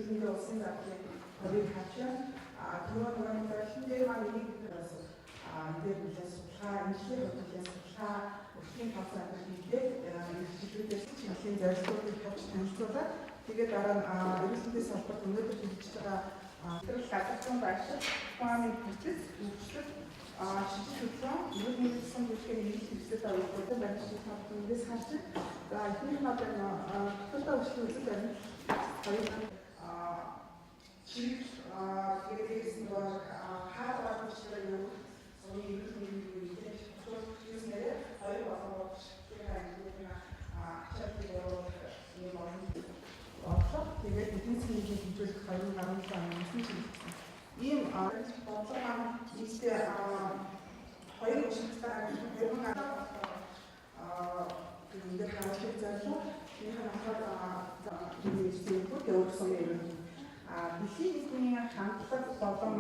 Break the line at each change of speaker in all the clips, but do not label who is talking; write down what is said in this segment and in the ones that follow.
Эрүүл мэндийн улсын дадлыг төвийг харж байна. Түрүү нөгөө зарлан дээр маань энийг бас энэ дээр нэлээд судалгаа, эмнэлгийн хувьд нэлээд судалгаа, өртгийн тооцоо энэ хийгээд эрхчлүүдээс чиглэлийн зорилгоодыг тавьж танилцуулаад, тэгээд дараа нь эрүүл мэндийн салбарт өнөөдөр хэрэгжиж байгаа зэрэг гадаадхан байршил, тухайн процесс, үйлчлэл, шижиг хөдөлгөөн, эрүүл мэндийн тусгай үйлчилгээний эрэлт хэрэгсэл авах баримт та бүхэн эндээс харж байна. За, эхнийх нь одоо доктортой хөгжлийн үзэл баримт хоёр чиглэл, тэгээд дээрээс нь нөгөө хаад байгаа чиглэлээр юу сумын эрүүл мэндийн мэдээж нэрээ хоёр болон гурав чиглэлийн ачааллыг оруулах юм болно бодлого. Тэгээд эдийн засгийн нийгмийг хөгжүүлэх 2017 оны үндсэн чиглэл. Ийм бодлого маань нийтдээ хоёр шаттай 2000 энэ дээр харуулах зорилго. Энийх нь болохоор хэрэгжүүлэх өөр сумын эрүүл мэнд. Дэлхийн нийтийн хандлага болон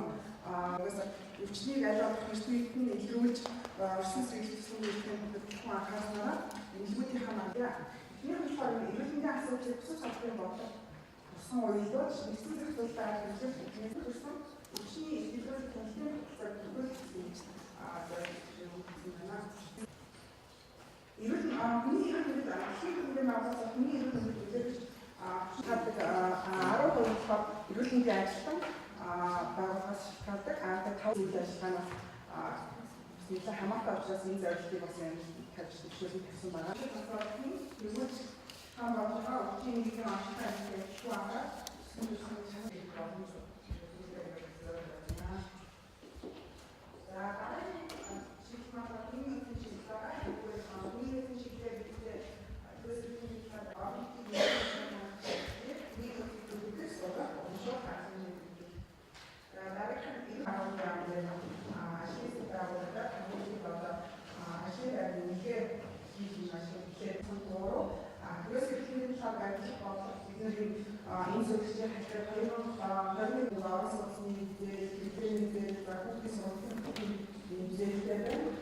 өвчнийг аль болох эрт нь илрүүлж, орсон сэргийлэх тусгай үйлчлэгийн бүтээгдэхүүн анхаарснараа эмнэлгүүдийнхаа маань эхнийх нь болохоор эрүүл мэндийн асуудлыг бусад салбарын бодлого тусан уялдуулж, нэгдсэн зохицуулалтаар хэрэгжүүлэх эдгээр төрсөн өвчний илрүүлэх тэнхлийн тогтолцоог тохиолдох гэж зорилго байна. Эрүүл хүний эрүүл мэнд, дэлхийн хэмжээний байгууллага хүний эрүүл мэндийг үлээгч шалтгаалдаг 10% болохоор эрүүл мэндийн ажилтан байгууллагаас шалтгаалдаг. Тэгээд 5 үйл ажиллагаанаас нэлээд хамаатай учраас энэ зорилтыг бас тавьж төвшөөлөн тавьсан байна. Тэргүүлж хаан бодлогоо өвчний нийгмийн оршихуй ажлыг ажиллах анхаарал өсгөн төрсөн чанар боломж. За, дараагийн чиглэл маань хүний нөөцийн чиглэл байгаа. Тэгвэл хүний нөөцийн чиглэлээр бид төсвийн талаар объектив нэг нөөцийг сурах урамшуулах арга хэмжээ. За, дараагийн нь эрүүл агуулгын ажлын байгууллагаар хамгийн одоо ажлын байрны үнэхээр хийж маш их тэгэхээр гурав төрөөс эрхлэлийн талаар баримтлах бодлого бидний энэ зөвлөжийн хальтаар 2021 орон сууцны мэдээлэл, мэдээлэл, хүүхдийн сургалтын